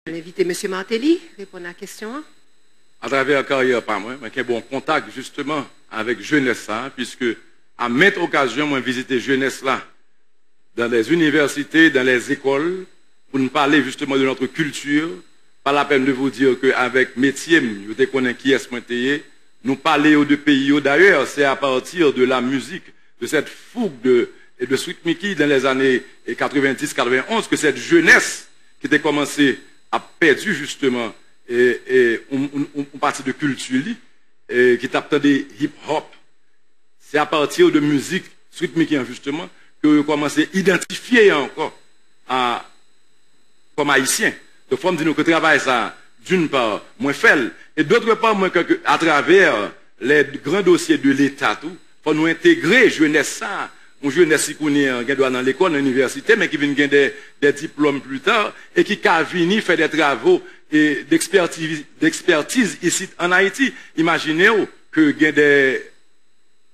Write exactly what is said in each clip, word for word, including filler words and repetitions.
N envite mesye Martelly reponn a kesyon an. Atravè karyè pa mwen, mwen kenbe yon kontak jisteman avèk jenès sa, piske a mèt okazyon mwen vizite jenès la dans les universités, dans les écoles, pou n pale jisteman de notre culture. Pas la peine de vous dire que avèk metye m, yo te konnen kiyès mwen te ye, nou pale yo de peyi yo. D'ailleurs, c'est à partir de la musique, de cette fougue de, et de Sweet Micky dans les années quatre-vingt-dix, quatre-vingt-onze, que cette jeunesse ki te kòmanse ap pèdi jisteman e, e, yon, yon, yon, yon pati de kilti li, e, ki t ap tande hip hop. Se apati de mizik Sweet Micky an, jisteman, ke yo kòmanse idantifye ankò a, kòm Ayisyen. Donk, fò m di nou ke travay sa, d'une part, mwen fè l, e d'autre part, mwen kwè ke atravè les grands dossiers de Leta tou, fò nou entegre jenès sa, yon jenès ki kounye a gen dwa nan lekòl, nan inivèsite, men ki vin gen de, de diplòm pli ta, e ki ka vini fè de travaux e d'expertise, d'expertise isit an Ayiti. Imajine w ke gen de,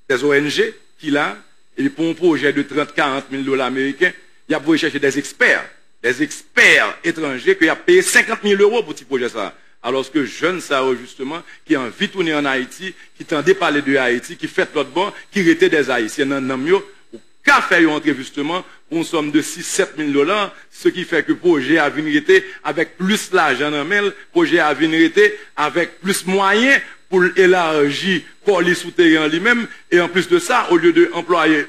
des O N G ki la, epi pou yon pwojè de trant, karant mil dola ameriken, y ap voye chèche des experts, des experts étrangers ke y ap peye senkant mil ewo pou ti pwojè sa. Alòske jèn sa yo, jisteman, ki anvi tounen an Ayiti, ki tande pale de Ayiti, ki fèt lòt bò, ki rete des Ayisyen nan nanm yo, ou ka fè yo antre jisteman pou yon sòm de sis, sèt mil dola, ce qui fait que pwojè a vin rete avèk plis lajan nan men l, pwojè a vin rete avèk plis mwayen pou l elaji kò li sou teren an li menm, e anplis de sa, olye de anplwaye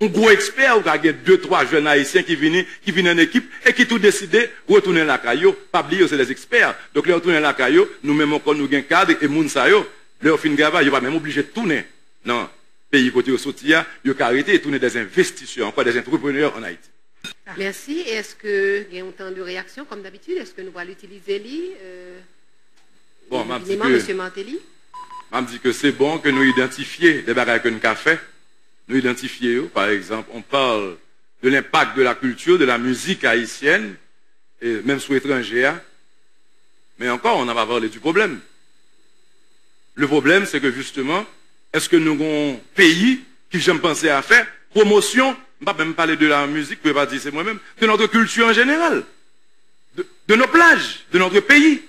yon gwo ekspè, ou ka gen de, twa jèn Ayisyen ki vini, ki vini an ekip e ki tou deside retounen lakay yo. Pa bliye, yo se des experts. Donk, lè yo tounen lakay yo, nou menm ankò, nou gen kad e moun sa yo, lè yo fin travay, yo pa menm oblije tounen nan peyi kote yo soti a, yo ka rete e tounen des investisseurs, ankò des entrepreneurs en Haïti. Mèsi. E èske gen yon tan de reyaksyon, kòm dabitid? Èske nou pral itilize li? Euh, Bon, m ap di ke, mesye Martelly, m ap di ke se bon ke nou idantifye de bagay ke n ka fè. Nou idantifye yo. Par exemple, on parle de l'impact de la culture, de la musique haïtienne, e menm sou etranje a. Men ankò, on n'a pas parlé du problème. Le problème, c'est que justement, èske nou gon peyi ki janm panse a fè pwomosyon, m p ap menm pale de la mizik, pou yo pa di se mwen menm, de notre culture en général, de, de nos plages, de notre pays.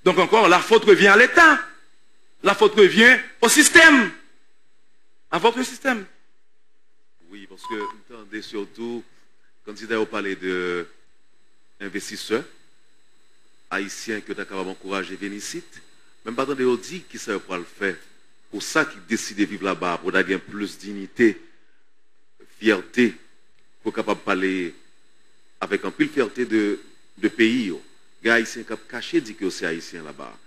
Donc encore, la faute revient à l'État. La faute revient au système. À votre système. Wi, paske m tande sitou kandida yo pale de envestisè ayisyen ke yo ta kapab ankouraje vin isit, men m pa tande yo di kisa yo pral fè pou sa ki deside viv laba a, pou ta gen plis diyite, fyète, pou kapab pale avèk anpil fyète de, de peyi yo. Gen Ayisyen k ap kache di ke yo se Ayisyen laba a.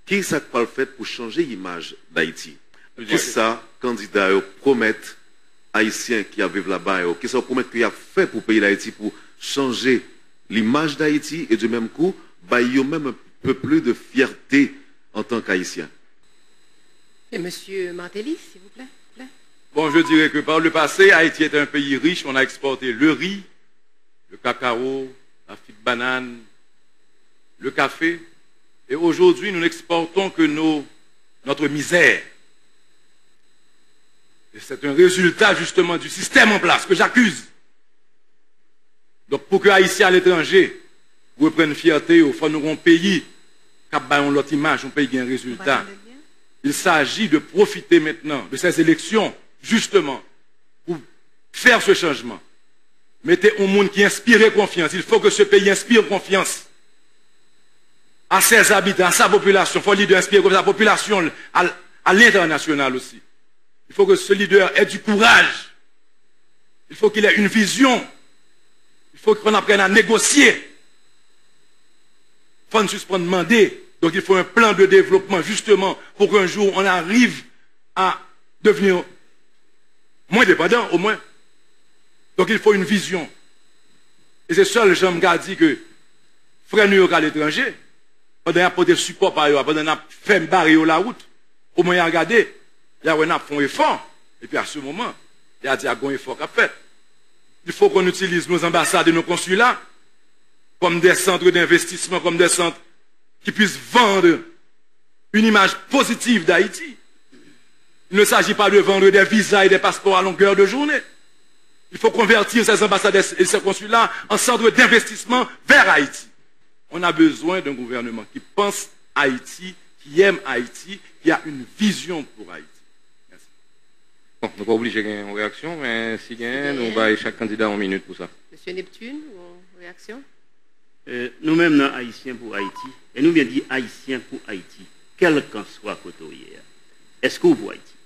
Kisa k pral fèt pou chanje imaj Dayiti? Kisa kandida yo pwomèt Ayisyen ki ap viv laba yo? Kisa yo pwomèt ke y ap fè pou peyi Dayiti pou chanje limaj Dayiti e de menm kou bay yo menm un peu plus de fierté en tant qu'Haïtiens? Et Monsieur Martelly, s'il vous plaît, plaît. Bon, je dirais que par le passé, Haïti était un pays riche. On a exporté le riz, le cacao, la figue banane, le café. Et aujourd'hui, nous n'exportons que nos, notre misère. Et c'est un résultat justement du système en place que j'accuse. Donk, pou ke Ayisyen aletranje reprann fyète yo, fò nou gen yon peyi k ap bay yon lòt imaj, yon peyi gen rezilta. Il s'agit de profiter maintenant de ces élections, justement, pour faire ce changement. Mete yon moun ki enspire konfyans. Il faut que ce pays inspire confiance à ses habitants, à sa population. Fò lidè enspire konfyans a popilasyon l, à, à l'international aussi. Il faut que ce leader ait du courage. Il faut qu'il ait une vision. Il faut qu'on apprenne à négocier. Faut nous suspendre demander. Donc il faut un plan de développement, justement, pour qu'un jour on arrive à devenir moins dépendant, au moins. Donc il faut une vision. E se sèl jan m ka di ke frè nou yo k aletranje, pandan y ap pote sipò pa yo a, pandan n ap fè bare yo lawout, omwen y a gade, y a wè n ap fè yon efò. Epi a se moman, y a di a gon efò k ap fèt. Il faut qu'on utilise nos ambassades et nos consulats comme des centres d'investissement, comme des centres qui puissent vendre une image positive d'Haïti. Il ne s'agit pas de vendre des visas et des passeports à longueur de journée. Il faut convertir ces ambassades et ces consulats en centres d'investissement vers Haïti. On a besoin d'un gouvernement qui pense Haïti, qui aime Haïti, qui a une vision pour Haïti. Merci. Bon, nou pa oblije gen yon reyaksyon, men si genyen, nou bay chak kandida yon minit pou sa. Mesye Neptune, yon reyaksyon? Nou menm nan Ayisyen pou Ayiti, e nou byen di Ayisyen pou Ayiti, kèlkanswa kote w ye a, èske w pou Ayiti?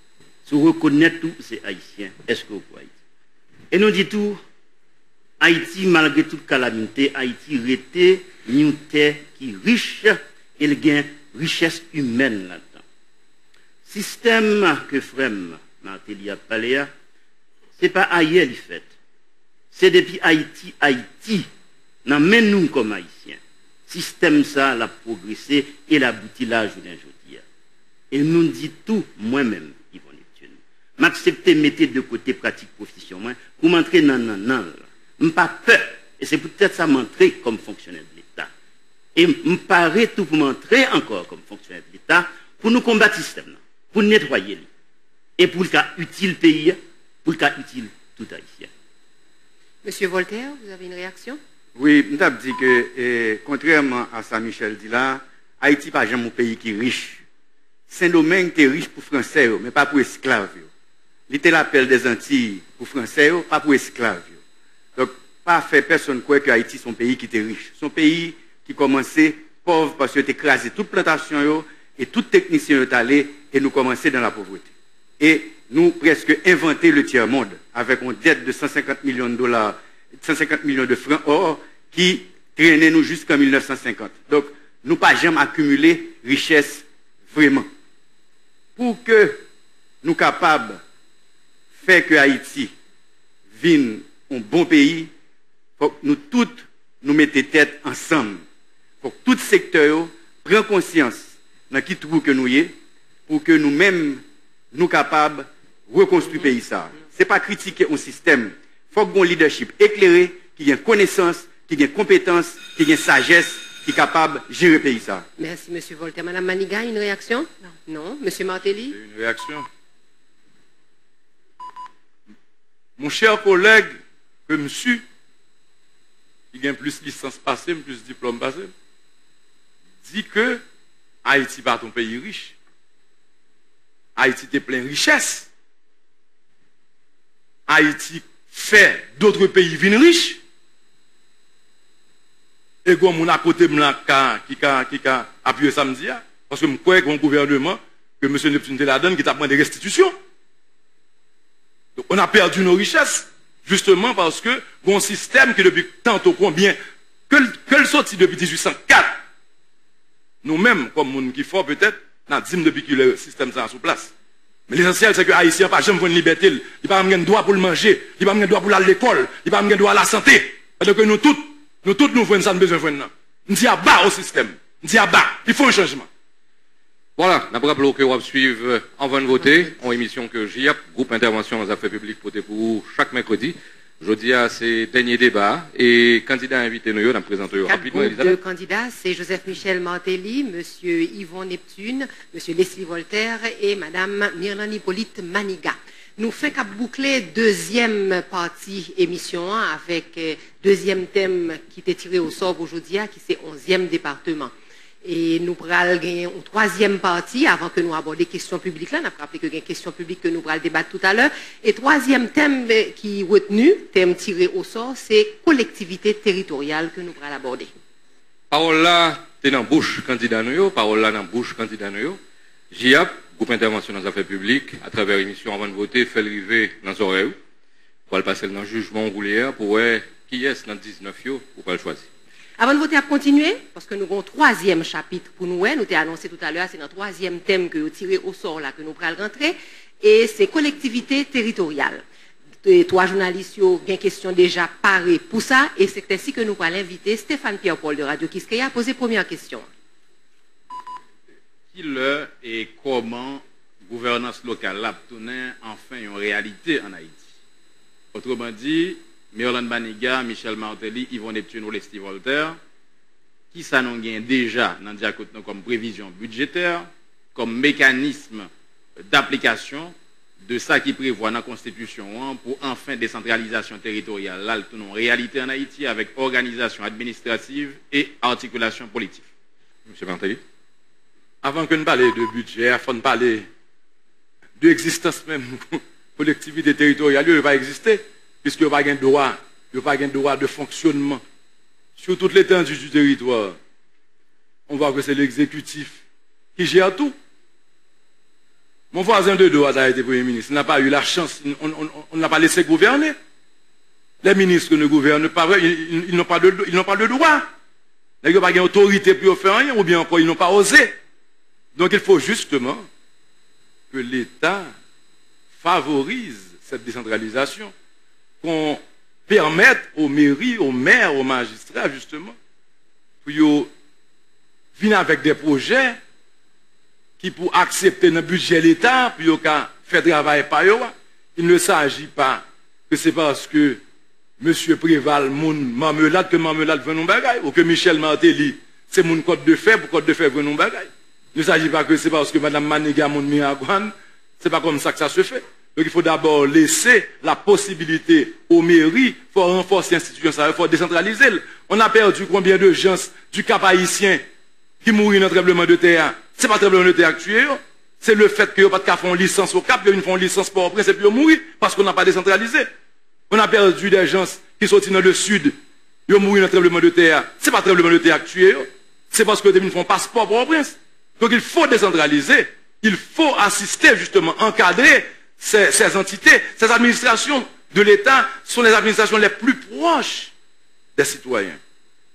Si w rekonèt tou ou se Ayisyen, èske w pou Ayiti? E nou di tou, Ayiti, malgre tout kalamite, Ayiti rete yon tè ki rich e l gen richès imèn ladan. Sistèm ke frè m Martelly ap pale a, se pa ayè li fèt. Se depi Ayiti Ayiti, nan men nou kòm Ayisyen, sistèm sa a l ap pwogrese e l abouti la jounen jodi a. E nou di tou, mwen menm, Yvon Neptune, m aksepte mete de kote pratik pwofesyon mwen pou m antre nan nannan l. M pa pè, e se poutèt sa m antre kòm fonksyonè de Leta. E m pare tou pou m antre ankò kòm fonksyonè de Leta pou nou konbat sistèm nan, pou n netwaye li, e pou l ka itil peyi a, pou l ka itil tout Ayisyen. Monsieur Voltaire, vous avez une réaction? Wi, m t ap di ke, e, kontrèman a sa Michel di la, Ayiti pa janm yon peyi ki rich. Sendomeng te rich pou Fransè yo, men pa pou esklav yo. Li te Lapèl dèzantiy pou Fransè yo, pa pou esklav yo. Donk, pa fè pèsonn kwè ke Ayiti se yon peyi ki te rich. Se yon peyi ki kòmanse pòv paske yo te kraze tout plantasyon yo e tout teknisyen yo t ale e nou kòmanse dans la pauvreté. E nou prèske envante le tiers monde avèk yon dèt de san senkant milyon de dola, san senkant milyon de fran or ki trennen nou jiskan mil nèf san senkant. Donk, nou pa janm akimile richès vreman. Pou ke nou kapab fè ke Ayiti vin yon bon peyi, fòk nou tout nou mete tèt ansanm. Fòk tout sektè yo pran konsyans nan ki twou ke nou ye, pou ke nou menm nou kapab rekonstwi peyi sa a. Se pa kritike yon sistèm. Fòk gen yon lidèchip eklere, ki gen konesans, ki gen konpetans, ki gen sajès, ki kapab jere peyi sa a. Merci, Monsieur Voltaire. Madame Maniga, une réaction? Non. Non. Monsieur Martelly? Une réaction. Mon cher collègue, ke m si, ki gen plis lisans pase m, plis diplòm pase m, di ke Ayiti pa t yon peyi rich. Ayiti te plen richès. Ayiti fè dòt peyi vin rich. E gwo moun akote m la ka, ki ka, ki ka apiye sa m di a. Paske m kwè gen yon gouvènman ke Mesye Neptune te ladann ki t ap mande restitisyon. Donc, on a perdu nos richesses, justement parce que gon sistèm ki depi tanto konbyen, ke l, ke l soti depi dizuit san kat, nou menm, kòm moun ki fò petèt, n a di m depi kilè sistèm sa a sou plas. Men lesansyèl, se ke Ayisyen an pa janm jwenn libète l. Li pa janm gen dwa pou l manje, li pa janm gen dwa pou l al lekòl, li pa janm gen dwa lasante. Pandan ke nou tout, nou tout nou jwenn sa n bezwen jwenn nan. M di aba o sistèm. M di aba. Il faut un changement. Vwala, n ap raple w ke w ap swiv Anvan n vote, yon emisyon ke JIAP, Gwoup Entèvansyon nan Zafè Piblik, pote pou ou chak mèkredi. Jodi a, se dènye deba a, e kandida envite nou yo, n ap prezante yo rapidman, Elizabeth. Kat gwoup de kandida, se Joseph Michel Martelly, Mesye Yvon Neptune, Mesye Leslie Voltaire e Madam Mirlande Hyppolite Maniga. Nou fenk ap boukle dezyèm pati emisyon an avèk, eh, dezyèm tèm ki te tire osò pou jodi a, ki se onzyèm depatman. E nou pral genyen yon twazyèm pati avan ke nou abòde kesyon piblik la. N ap raple ke gen kesyon piblik ke nou pral debat toutalè. E twazyèm tèm, eh, ki retni, tèm tire osò, se kolektivite teritoryal ke nou pral abòde. Pawòl la te nan bouch kandida nou yo, pawòl la nan bouch kandida nou yo. JIAP, Gwoup Entèvansyon nan Zafè Piblik, atravè emisyon Anvan n vote, fè l rive nan zòrèy ou. Pral pase l nan jijman w voulye a pou wè kiyès nan diznèf yo ou pral chwazi. Anvan n vote ap kontinye, paske nou gen yon twazyèm chapit pou nou wè. Nou te anonse toutalè a, se nan twazyèm tèm ke yo tire osò la ke nou pral rantre, e se kolektivite teritoryal. E twa jounalis yo gen kesyon deja pare pou sa, e se tèt si ke nou pral envite Stéphane Pierre Paul de Radio Kiskeya poze premyè kesyon an. Ki lè e kòman gouvènans lokal la ap tounen anfen yon reyalite ann Ayiti? Otreman di, Mirlande Maniga, Michel Martelly, Yvon Neptune ou Leslie Voltaire, kisa nou gen deja nan dyakout nou kòm previzyon bidjetè, kòm mekanism daplikasyon de sa ki prevwa nan Konstitisyon an pou anfen desantralizasyon teritoryal la, l tounen yon reyalite ann Ayiti avèk òganizasyon administrativ e atikilasyon politik. Mesye Martelly. Avan ke n pale de bidjè a, fò n pale de egzistans menm kolektivite teritoryal yo, yo pa egziste, piske yo pa gen dwa, yo pa gen dwa de fonksyonman. Sur toute l'étendue du territoire, on voit que c'est l'exécutif qui gère tout. Mon voisin de dos a été Premier ministre. Il n'a pas eu la chance, on, on, on, on ne l'a pas laissé gouverner. Les ministres ne gouvernent pas, ils, ils, ils n'ont pas de, ils n'ont pas de droit. Nèg yo pa gen otorite pou yo fè anyen, oubyen ankò, ils n'ont pas osé. Donc, il faut justement que l'État favorise cette décentralisation, qu'on permette aux mairies, aux maires, aux magistrats, justement, pou yo vin avèk de pwojè ki pou aksepte nan bidjè Leta pou yo ka fè travay pa yo a. Il ne s'agit pas que c'est parce que Mesye Préval moun Marmelad ke Marmelad jwenn yon bagay, ou ke Michel Martelly se moun Kòt de Fè pou Kòt de Fè jwenn yon bagay. Il ne s'agit pas que c'est parce que Madame Maniga moun Miragwàn, c'est pas comme ça que ça se fait. Donc il faut d'abord laisser la possibilité aux mairies, faut renforcer institution sa, faut décentraliser. On a perdu combien de gens du Cap Haïtien ki mouri nan tranbleman de tè a? Se pa tranbleman de tè a k tiye yo. Se le fait que yo pa t ka fè yon lisans Okap, yo vin fè yon lisans Pòtoprens epi yo mouri, parce qu'on n'a pas décentralisé. On a perdu des gens qui sorti dans le sud, yo mouri nan tranbleman de tè a. Se pa tranbleman de tè a k tiye yo. Se paske yo te vin fè yon paspò Pòtoprens. Donc il faut décentraliser, il faut assister justement, encadrer ces, ces entités, ces administrations de l'État sont les administrations les plus proches des citoyens.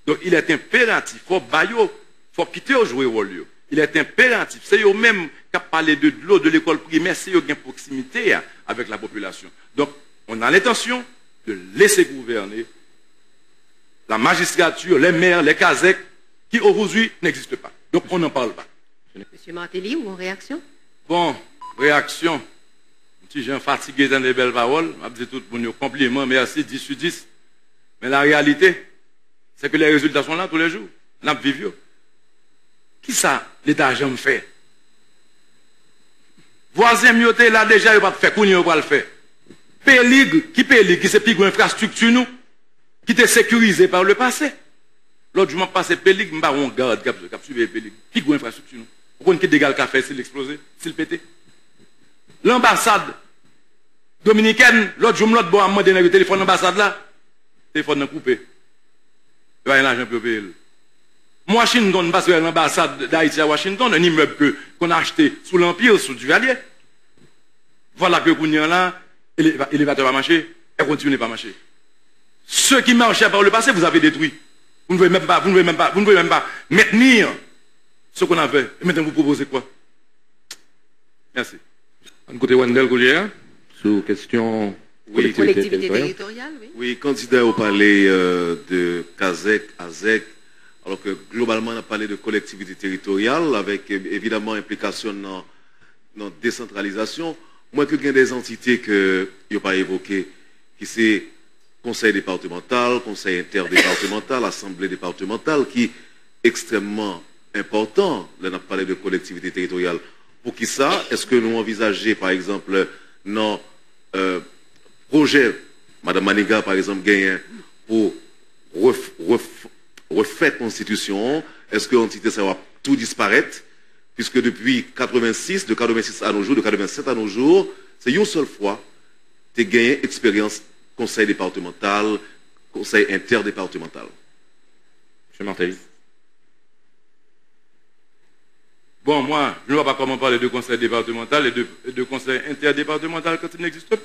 Donc il est impératif, fò ba yo, fò kite yo jwe wòl yo. Il est impératif, se yo menm k ap pale de dlo, de lekòl primè, se yo gen pwoksimite a avèk la popilasyon. Donc on a l'intention de laisser gouverner la magistrature, les maires, les kazèk, qui aujourd'hui n'existent pas. Donc on n'en parle pas. Mesye Martelly, ou gon reyaksyon? Bon, reyaksyon. M ti jan fatige tande bèl pawòl. M ap di tout moun yo konpliman, mèsi, dis sou dis. Men la réalité, c'est que les résultats sont là tous les jours. N ap viv yo. Kisa Leta janm fè? Vwazen m yo te la deja, yo pa t fè, kounye a yo pral fè. Pelig, ki Pelig, ki se pi gwo enfrastrikti nou, ki te sekirize par le passé. Lòt jou, m ap pase Pelig, m pa wè yon gad k ap, k ap siveye Pelig. Pi gwo enfrastrikti nou. Ou konn ki dega l ka fè si l eksploze, si l pete? Lanbasad dominikèn, lòt jou, m lòt bò a, m mande nèg yo telefòn anbasad la. Telefòn nan koupe. Yo pa gen lajan pou yo peye l. M Washington, m pase wè lanbasad Dayiti a Washington, un immeuble que, qu'on a acheté sous l'Empire, sous Duvalier. Voilà que kounye a la, éléva-, élévateur pa mache, air conditionné pa mache. Ce qui marchait par le passé, vous avez détruit. Vous ne voulez même pas, vous ne voulez même pas, vous ne voulez même pas maintenir ce qu'on avait. Et maintenant, vous proposez quoi? Mèsi. Ann koute Wendell kounye a sou kesyon Wi. Kolektivite teritoryal, wi. Wi, kandida yo pale, euh, de kazèk, azèk, alò ke globalman n ap pale de kolektivite teritoryal avèk, eh, evidaman enplikasyon nan, nan desantralizasyon. Mwen ke gen de antite ke yo pa evoke, ki se konsèy depatmantal, konsèy entèdepatmantal, asanble depatmantal, ki ekstrèmman enpòtan lè n ap pale de kolektivite teritoryal. Poukisa? Èske nou anvizaje, pa egzanp, nan, euh, pwojè Madanm Maniga, pa egzanp, genyen pou ref-, ref-, refè konstitisyon an, èske antite sa yo ap tou disparèt? Puisque depuis quatre-vingt-six, de quatre-vingt-six à nos jours, de quatre-vingt-sept à nos jours, se yon sèl fwa te genyen eksperyans konsèy depatmantal, konsèy entèdepatmantal. Monsieur Martelly. Bon, moi, je ne vois pas comment parler de conseil départemental et de, et de conseil interdépartemental quand il n'existe pas.